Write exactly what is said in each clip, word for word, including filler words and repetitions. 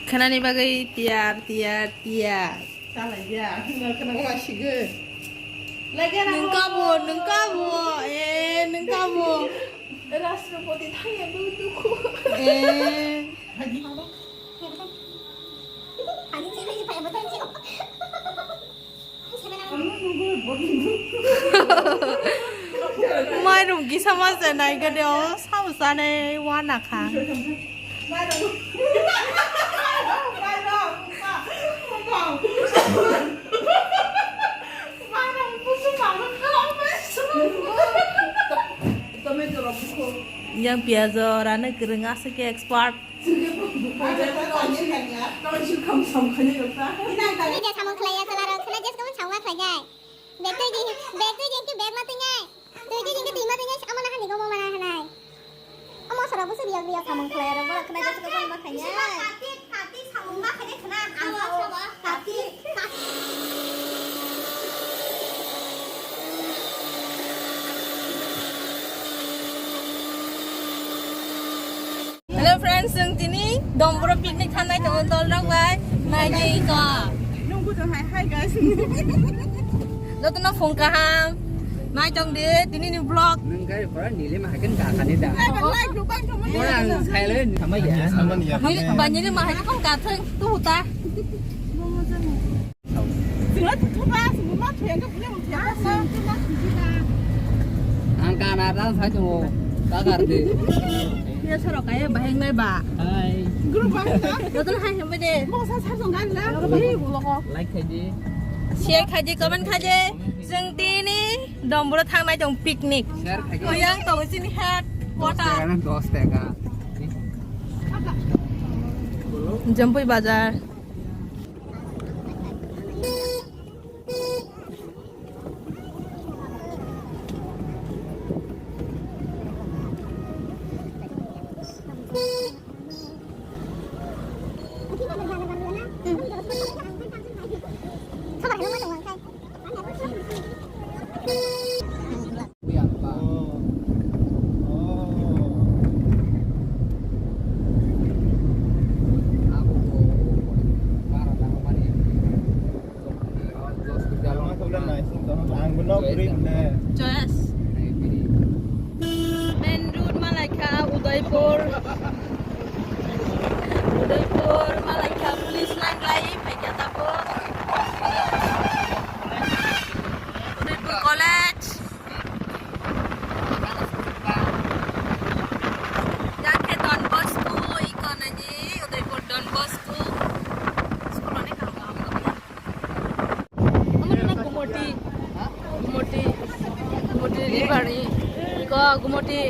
Khnani bagwi tiyar, tiyar, tiyar. Chalaiya, khna, khna, khna, sigwi. Nwng kabo, nwng kabo, eh, nwng kabo. Rashtrapati thangya, dukhu. Eh. Mairum kisa ma se nai gade o, sao sane wana kha. Yang piajo rana kereng asik expert. Nini samung khlaiya chwla rok khwna jes kwbang samung ma khlainai. Bag twi di, bag twi di, bag ma twinai. Twi twi jingkhe twi ma twi jingkhe omo na hani gomo mana hanai. Omo sora busu riya riya samung khlai aro borok khna jasa khe ma khainai. Kati, kati samung ma khainai khna, ang sao kati. Hello friends, chwng tini Domboro picnic thangnai tongo dol rok bai. Nai di ka. Nung bujang hai, hi guys. Jotono phung kaham. Nai tong di tini ni vlog. Nung kai pora nili ma hakin ka kani da. Hai, bang, live lu bang, kamu. Pora ang sai le sama ya. Sama ni ya. Hai, bang, nili ma hakin ka thang tu ta. Ang kana da sai tu ka kar de. Dia sorok kaya baheng nai ba. Hai. Group baheng na. Jotono hai hembe de. Mo sa sa jong gan la. Like khaji. Share khaji, comment khaji. Chwng tini Domboro thangnai tong picnic. Share khaji. Koyang tong chini head. Kota. Dos taka. Jampui bazar. Choice. Main road ma laikha Udaipur. Udaipur ma laikha police line lai phaikha tabuk. Udaipur College. Yang khe Don Bosco, iko nani Udaipur Don Bosco. School ni kang kang. Amo na Gumoti. Gumoti. Gumoti river ni. Iko Gumoti.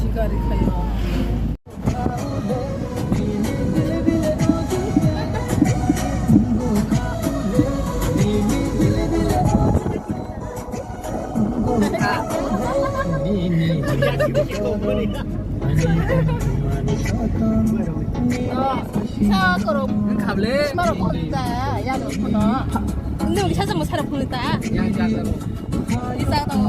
Sikari khayo. Sa korok. Khable. Sima rok phone ta, ya rok phone. Nung sa sa mo sa rok phone ta. Yang sa sa. Isa to.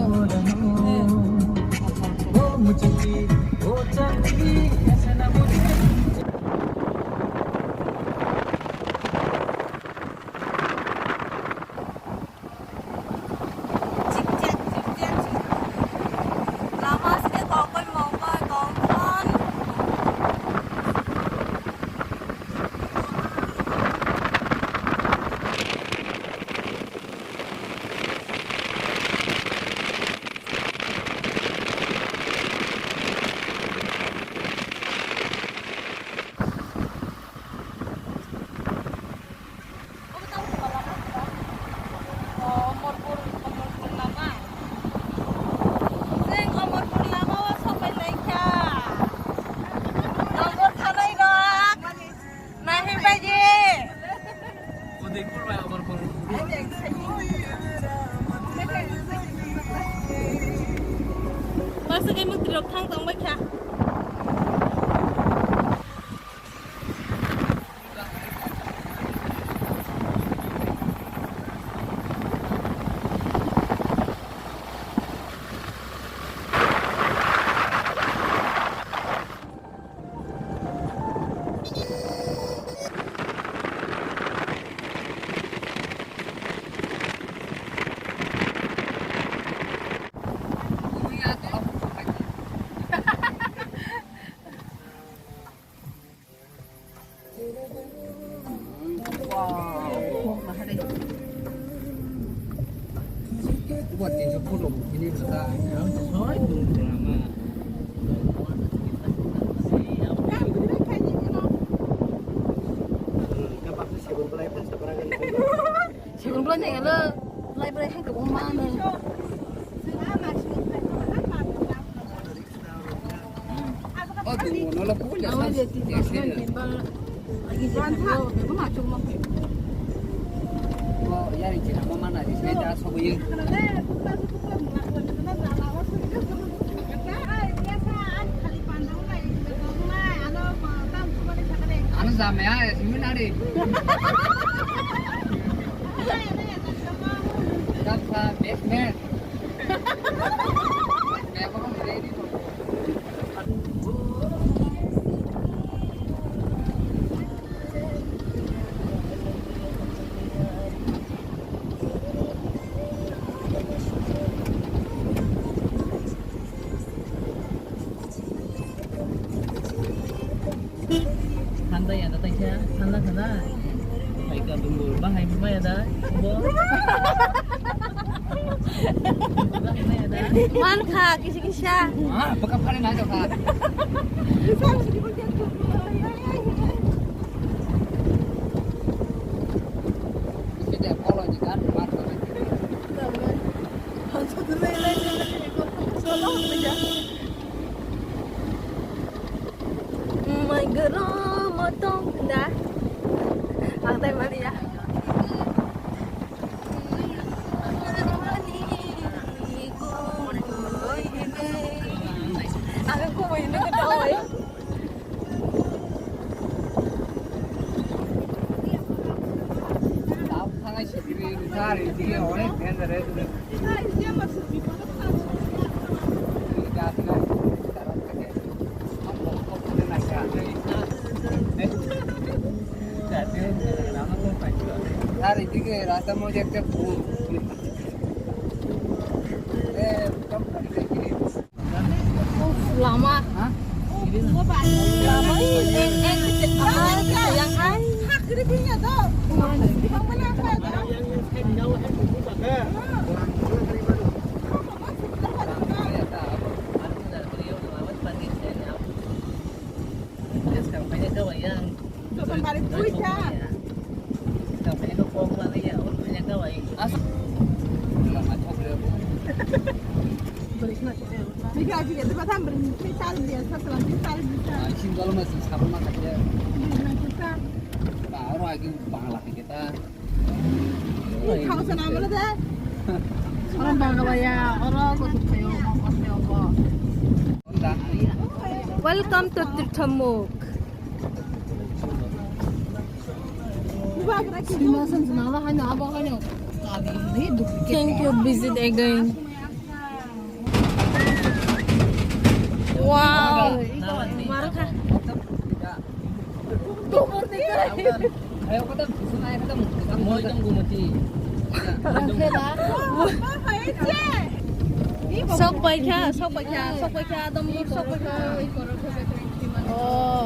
Swkang mwtwi rok thang tong bai kha. Segun bwlai nai alo, bwlai bwlai hai kwbangma no. O dungo no lo puya. Abo je tin bwlai tin bwlai. Agi je thang lo, bego ma chuma. O yari je amo mana di se da so ye. Ano jame ay, simin ari. Kapsa, basement. Thanda ya da taisa, thanda thanda. Hai ka dungo, bahai maya da. Bo. Bahai maya da. Man kha, kisi kisa. Ah, baka phare nai to kha. Kisi de polo ni kan mar. Solo, ya. Mai goromo tong da. Ang tai mani ya. Ang ko mai no ko doi. Onek dangerous. আর এদিকে রাস্তার মধ্যে একটা পুল। এ, একদম Uff, lama. Ha? Lama ini, eh, eh, eh, yang hai. Bangla kita. Orang Bangla ya, orang kok suka yo, kok suka yo, kok. Welcome to Tirthamuk. Thank you, visit again. Wow. Sok paikha, sok paikha, sok paikha, adom sok paikha. Oh.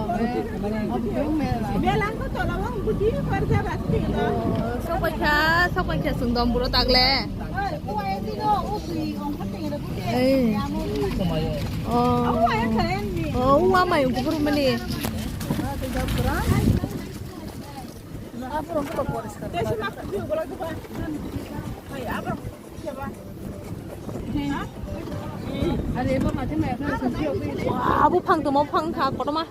Sok paikha, sok paikha, sung dom buro tagle. Ei. Oh. Oh, uwa mai ungkupur mani. Abo phang tongma phang kha kotorma.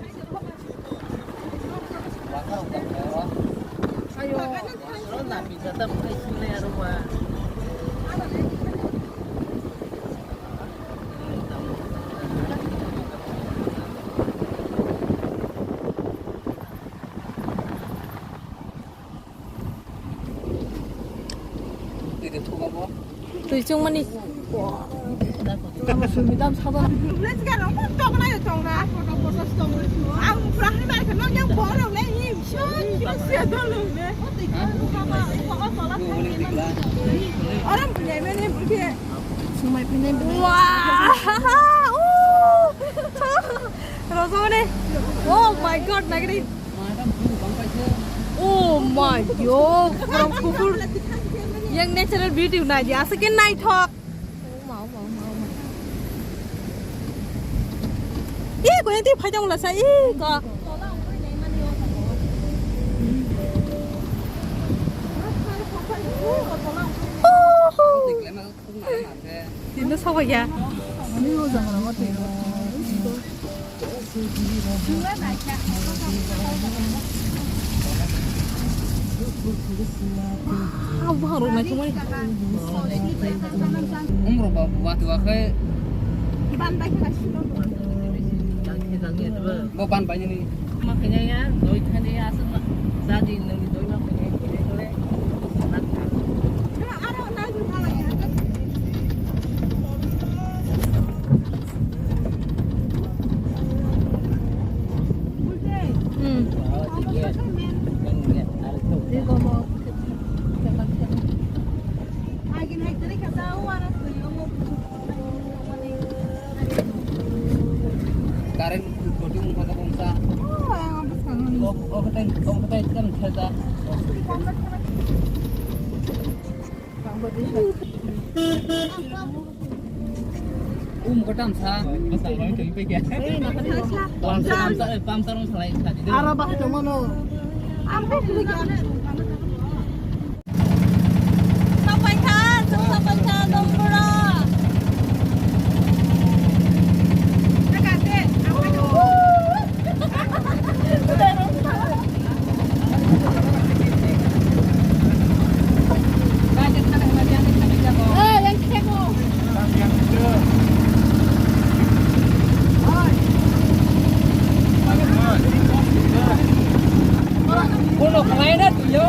Ayo. Chungmani. Wah! Rosone. Oh my God, nagri. Oh my God, from kufur yang natural beauty nai di asa ke nai thok. Oh ma, oh ma, oh ma, oh ma. Ih, ko yang ti phai jang la sa, ih, ko. Oh. Tino sobo ya. Ah, buhang rok nai chumai. Umrok ba buwa tuwa khe. Ban bai khe. Bo ban bai ni. Ma khe ya, doi thani aswk ma. Jadi nang doi ma khe ya. Current boti wngkha khe bongsa. Oh, ang bwskango. Off, off time, off time kan kheda. Um, ko tam sa. Pamsa, pamsa, pamsa rong salai sa di. Ara bahai tongmano. Ang ko kuliga. Sapai kha, chwng sapai kha, Dombra. Uno kelaina tuyo,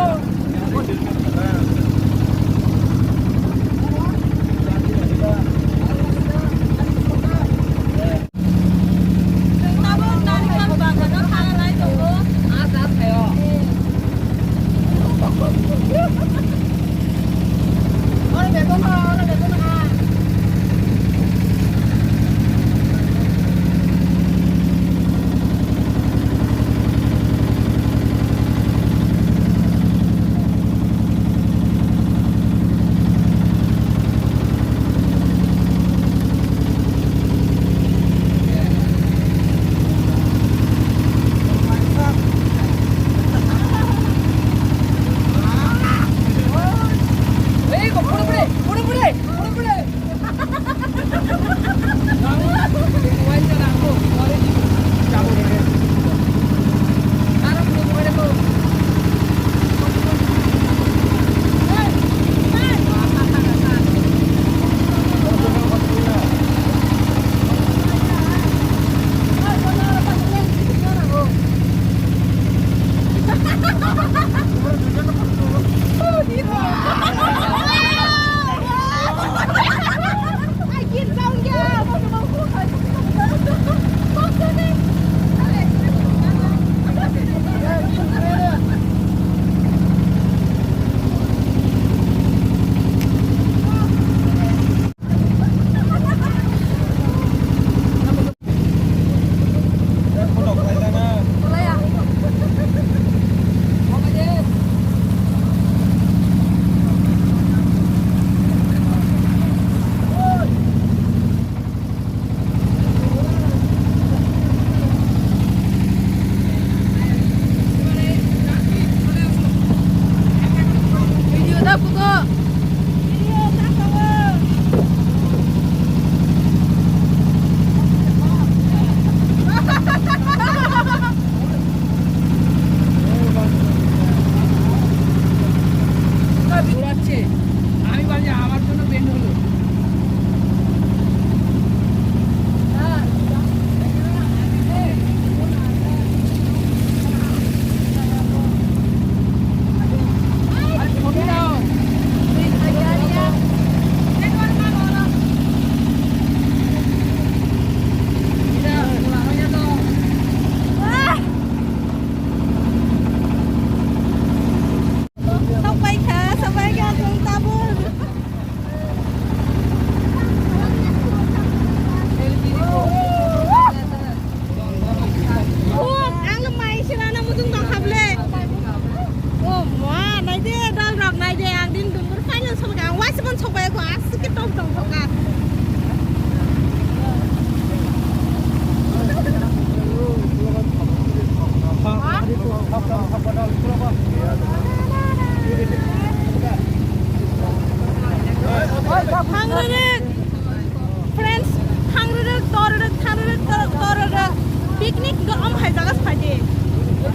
Picnic go om hai jaga phai de.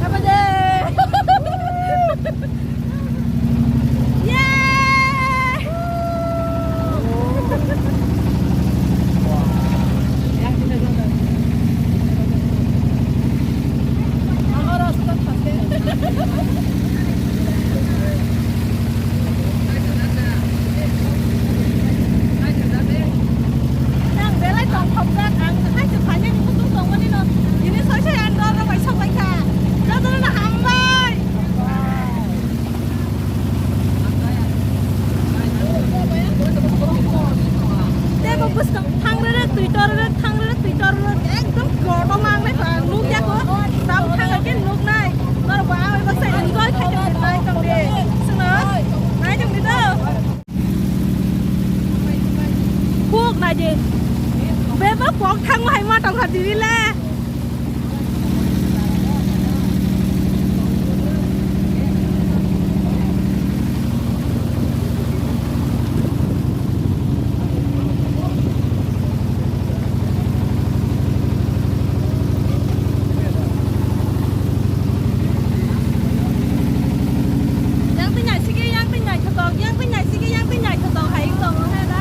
Apa de? Yay! Ang belai tongthokjak, ang hai se phainani muchung tongmani no. Tini soi soi ang dol rok bai sok lai kha. Jotono no hambai. Tei bo bwskang thang rwrwk, twi tor rwrwk, thang rwrwk, twi tor rwrwk, ekdom kotor mang nai pha, nuk ya ko, tam thang khe nuk nai, norok bo ang bai baksa enjoy khai tong nai tong di, swngo, nai tong di do. Kuk nai di, bebak kok thang hai ma tong kha tini le. Yang twi nai sigi, yang twi nai thotok, yang twi nai sigi, yang twi nai thotok hai wng tongo khe da.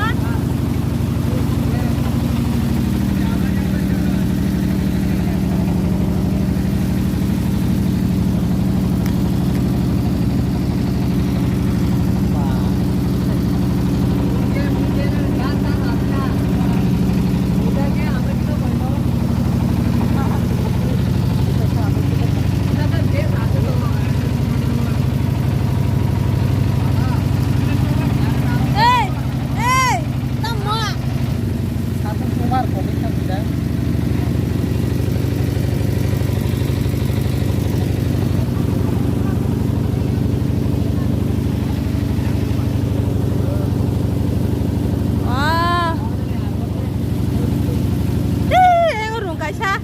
Ei, ei, tamo. Satung tumar komik kan tidak. Ah. Ei, ei, urung kaisa.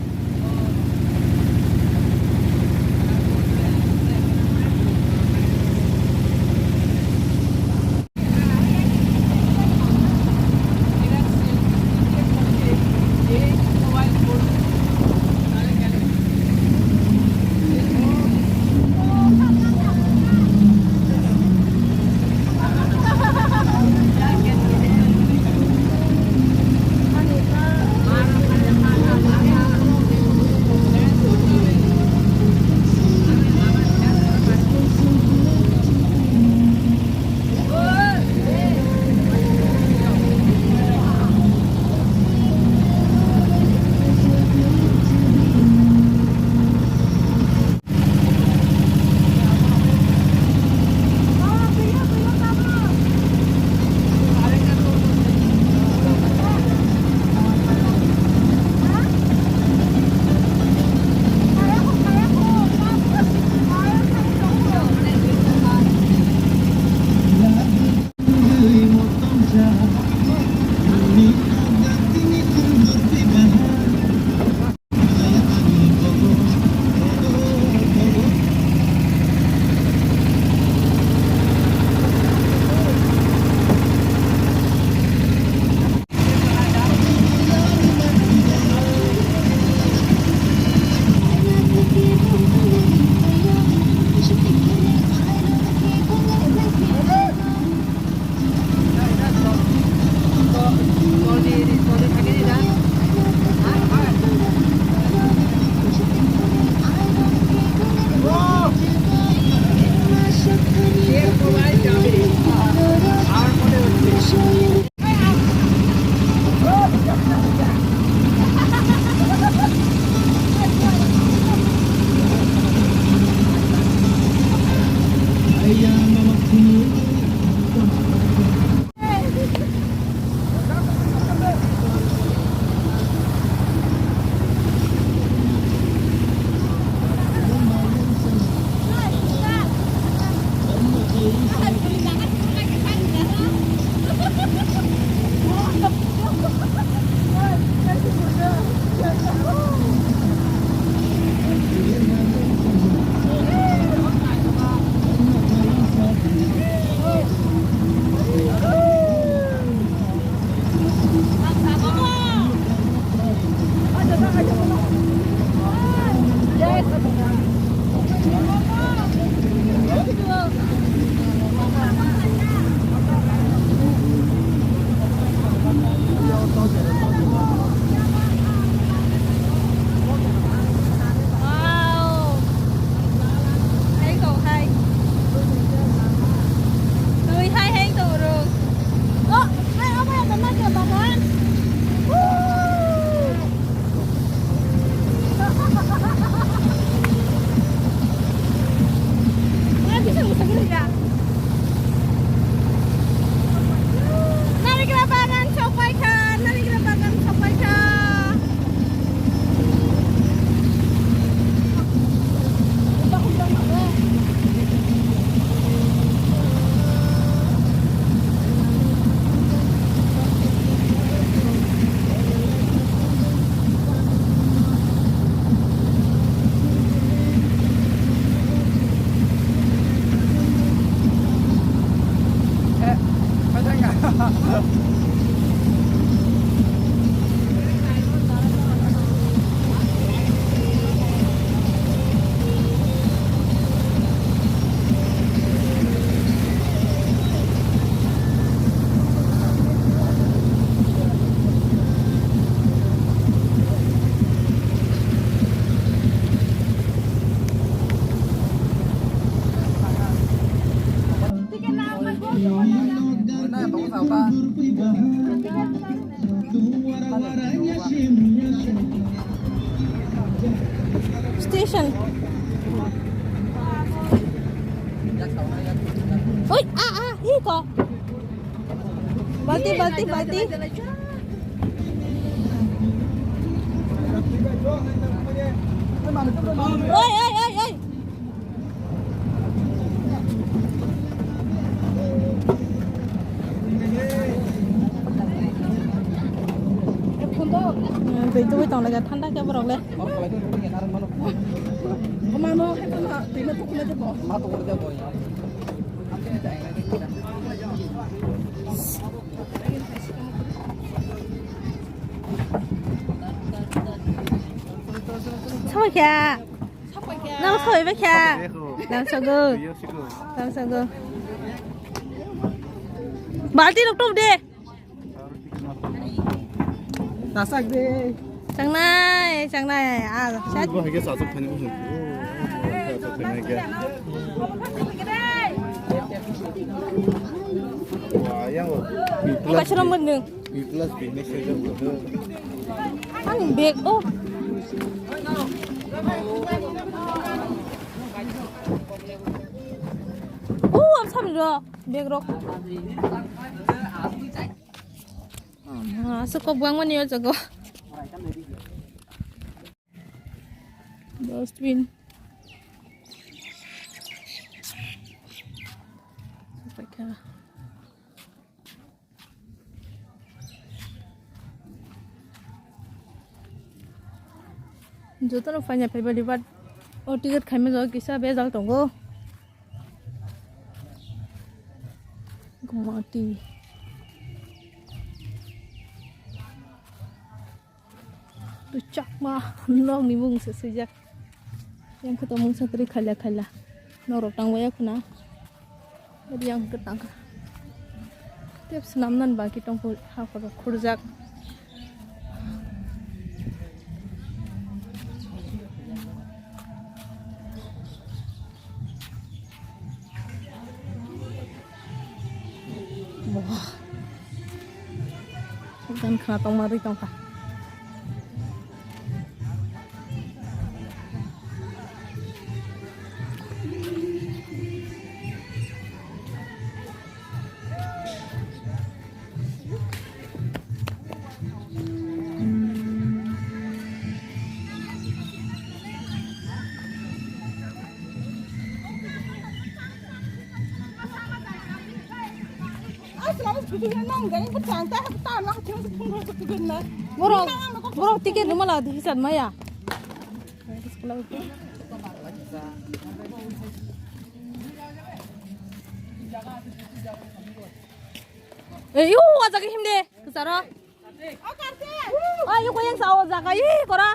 Station. Oi, ah, ah, iko. Balti, balti, balti. Oi, oi, oi, oi. Twi tubui tong laga thanda khe borok le. Sama khe. Nang soi ba kha. Nang sogo. Nang sogo. Balti rok tum de. Tasak de. Changnai, changnai. Ah, sat. Bo hage sasuk thani bo. Sasuk thani hage. Wah, yang. Ba chrom mendeng. Plus business itu. Ang bag, oh. Oh, ang sabi ro, bag rok. Ah, so kok buang mani o jago. Dustbin. Jotono faina phaibadi, but o ticket khaima jaga kisa bejal tongo. Guwahati. Tu Chakma nokni mung se swijak. Yang khe tongmung satri khaila khaila. Norok tangwaya khuna. Yang khe tangkha. Tep swnamnani bagwi tongkha ha khorok khurjak. Wah. Gan khna tongma rwi tongkha. Borok, borok ticket rwma la di hisab maya. Ei, u, o jaga himde, kisaro. Ai, yuko yang sa o jaga, ih, kora.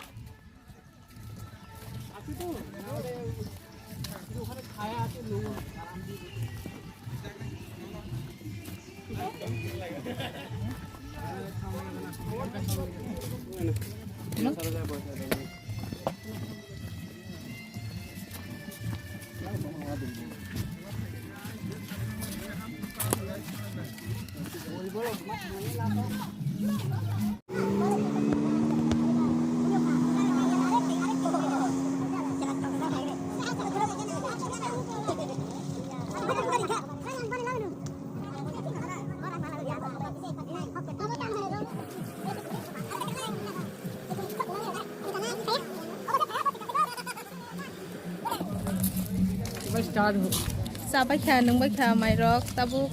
Chabai kha, nungbai kha, mairok, tabuk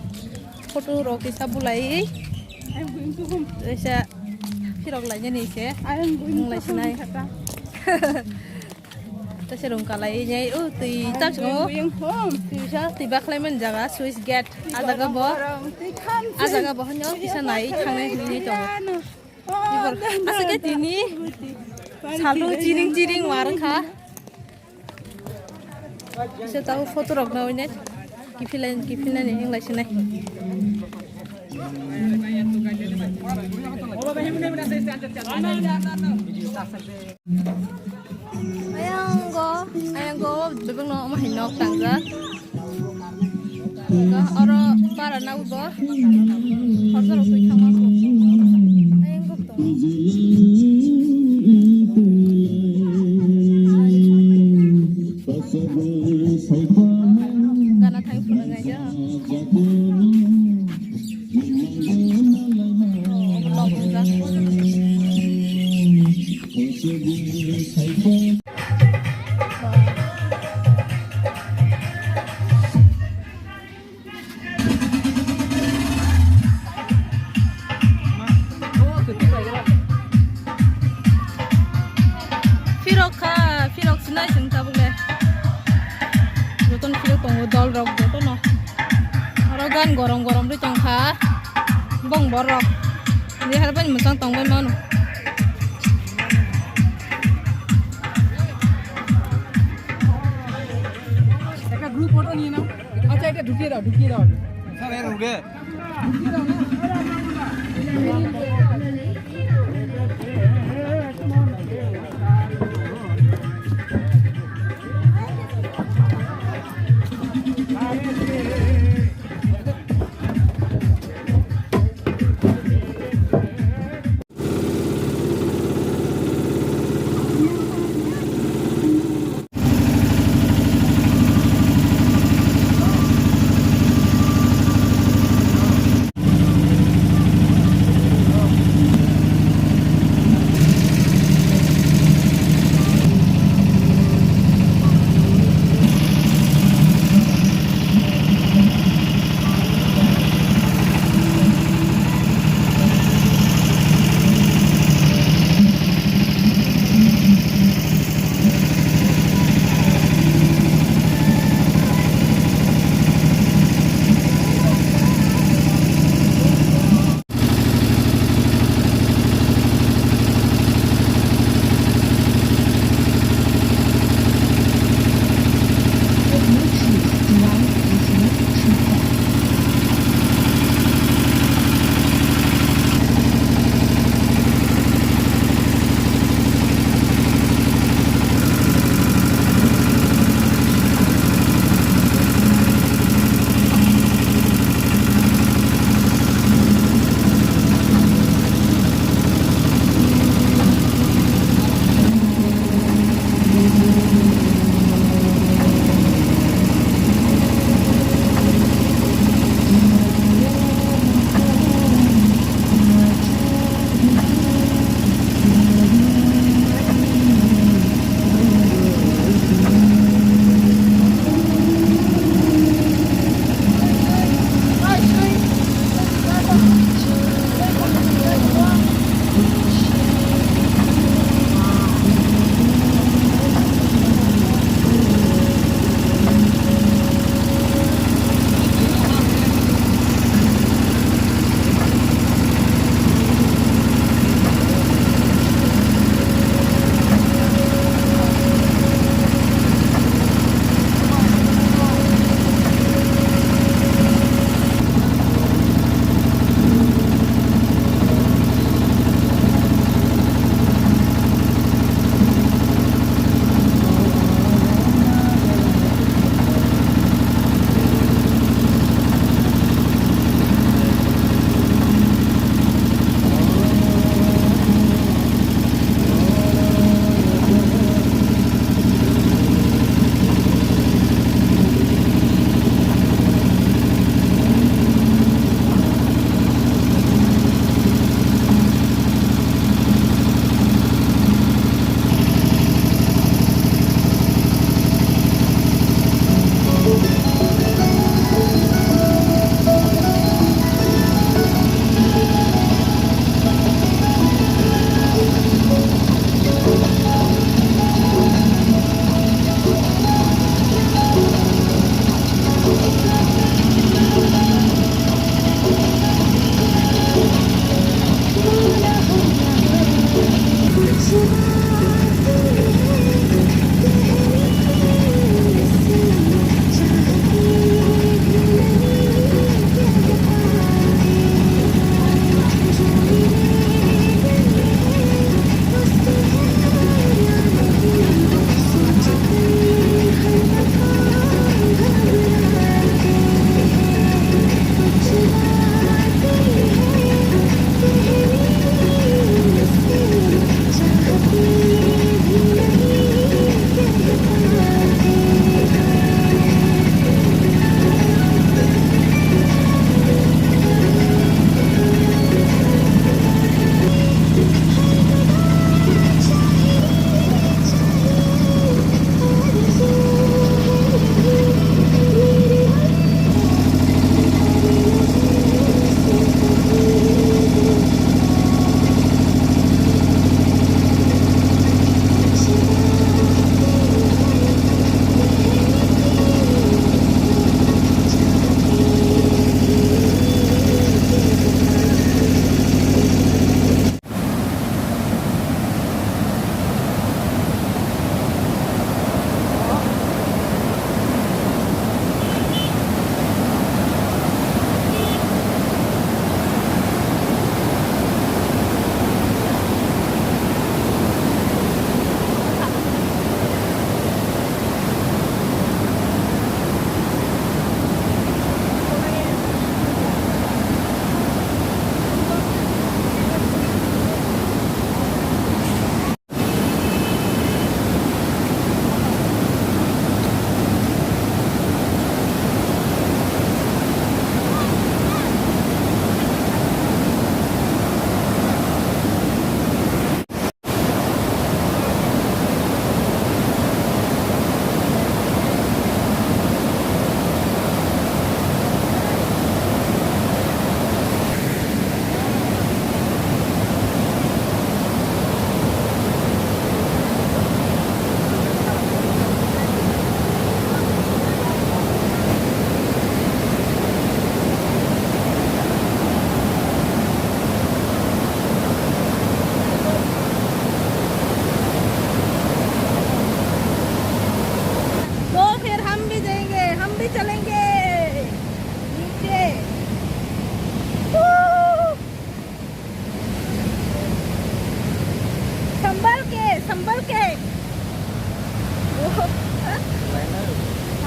photo rok kisa bulai. Kaisa phirok lainani se. Nung lai sinai. Tase rung kalai nai, o twi tam simo. Twi sa twi bakhlai man jaga, switch gate. A jaga bo. A jaga bo hanyo kisa nai thangnai hinwi tongo. Aswk khe tini salrok chiring chiring war wngkha. Kisa tabuk photo rok no oine kiphilai, kiphinani hinglai sinai. Ayang go, ayang go, bebak no omo hai nok tangjak. Oro para na ubo. Horsa rok twi thangma ko. Ayang go tong. Gana thai phuru ngai ya. Oh, obo log rijak. Phirok kha, phirok sinai chwng tabuk le. Jotono phirok tongo, dol rok jotono. Oro gan gorom gorom ri tong kha. Bong borok. Jehar bai mwchang tong bai mano. একটা group photo নিয়ে নাও। আচ্ছা, এটা ঢুকিয়ে দাও, ঢুকিয়ে দাও। স্যার, এর উঠে।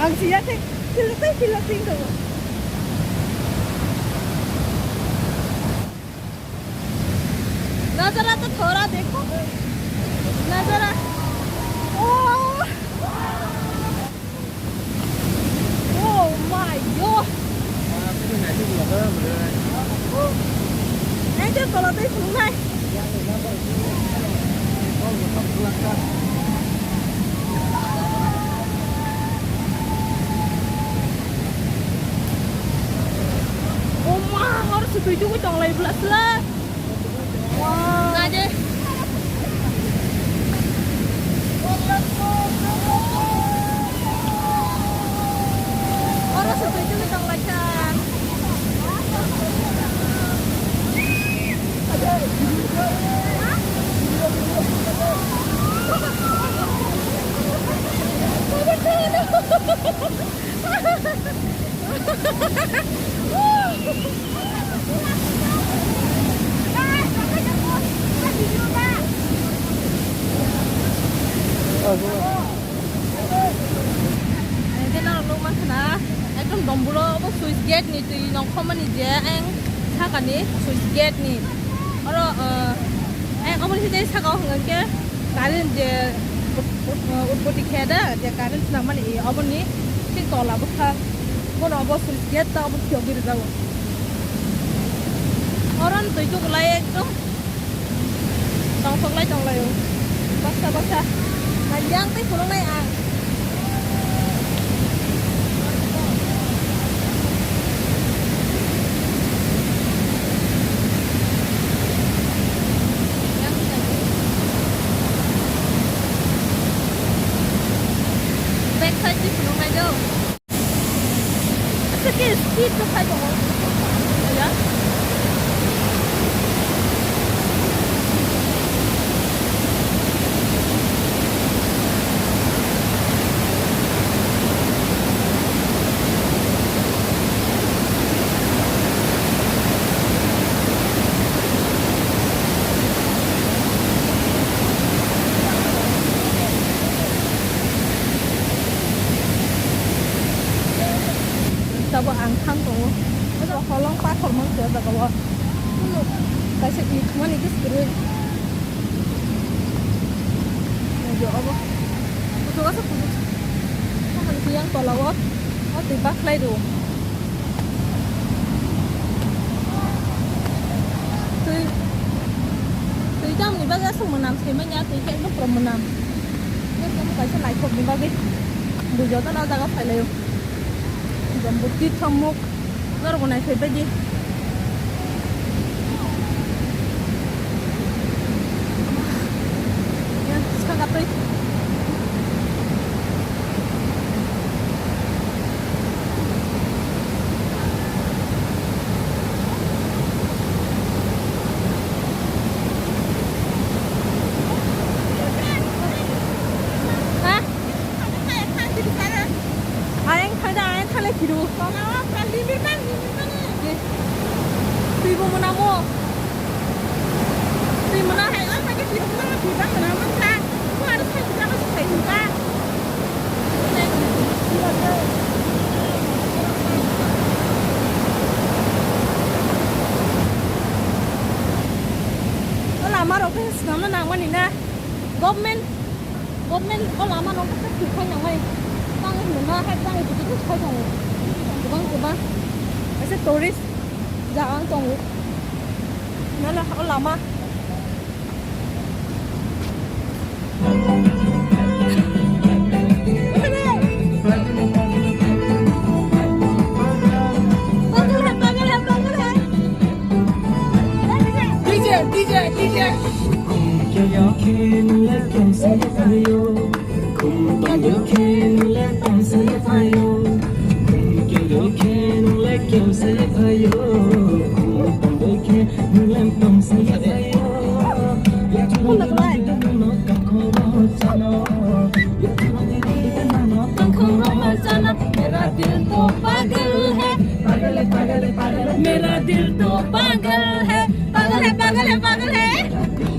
Ang siya te, sila te, sila te ko. Nazara to thora dekho. Nazara. Oh. Oh my God. Ang khe tola tei phunuknai. Oh ma, oro se twi tugwi tonglai bwla sla. Naidi. Oro se twi tugwi tonglaikha. Hwnkhe norok nukmankha na, ekdom domburo obo switch gate ni twi nongkhormani je ayang sakani switch gate ni. Oro, ah, ayang oboni side sakao hwnkhe current je ut-, ut-, utpoti khe da, je current swnamani oboni thik tola bwkha. Bono obo switch gate ta obo phiyogwi rwjago. Oro twi tukulai ekdom. Tongthok lai tong lai o. Baksa baksa. Naidi ang tei phunuknai ang. Back side tei phunuknai do. Aswk khe speed rok khai tongo. Ya. Tabuk ang thang tongo. Oro holong pathor mankhe o jaga o. Kaisa it mani khe kwrwi. Naidi obo. Kuchuk asa kuchuk. Sakani khe yang tola o. O twi bakhlai rw. Twi, twi tamni bagwi aswk mwnam swi manya, twi khe ekdom pura mwnam. Tei tamo kaisa naithokni bagwi bui jotono o jaga phailaio. Ekdom bo tithomuk norokbo naithok baidi. Saka twi. Ha? Ayang thangda, ayang thanglai phiru. Twi bo mwnamo. Twi mwnai. O lama rok khe swnamna nangmani na. Government, government o lama no khe thwi khai nangmani. Tang hwnma hai tang hwnma khai tongo. Kwbang kwbang. Kaisa tourist jaga wng tongo. Nana o lama. मेरा दिल तो पागल है, पागल है, पागल है, पागल है। मेरा दिल तो पागल है, पागल है, पागल है, पागल है।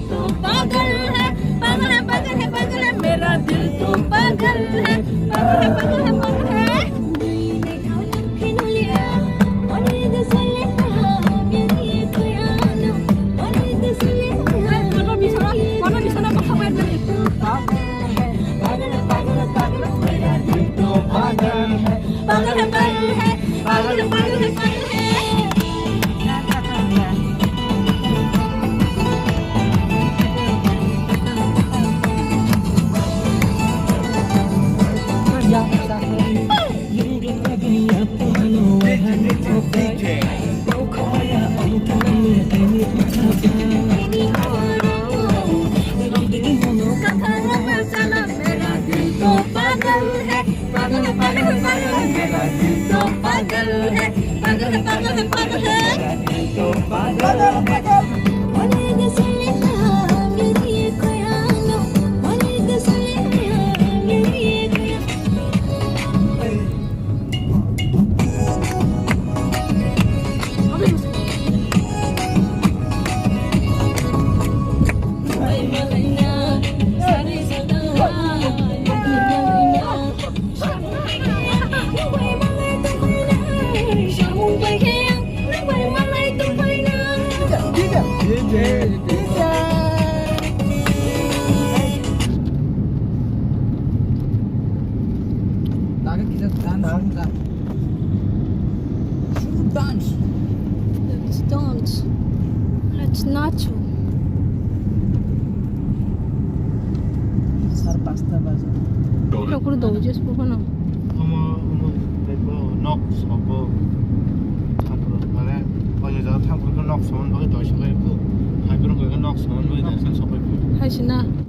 तो पागल है, पागल है, पागल है, पागल है। मेरा दिल तो पागल है, पागल है, पागल है, पागल है। Let's dance. Let's dance. Let's nacho. Sar pasta baje. Kau kudu dou jes pukano. Omo, omo, eko nok sobo. Thampur, mane, oye jara thampur ko nok somon bagwi doi sobai ko. Hai bro ko nok somon bagwi doi sobai ko. Hai sina.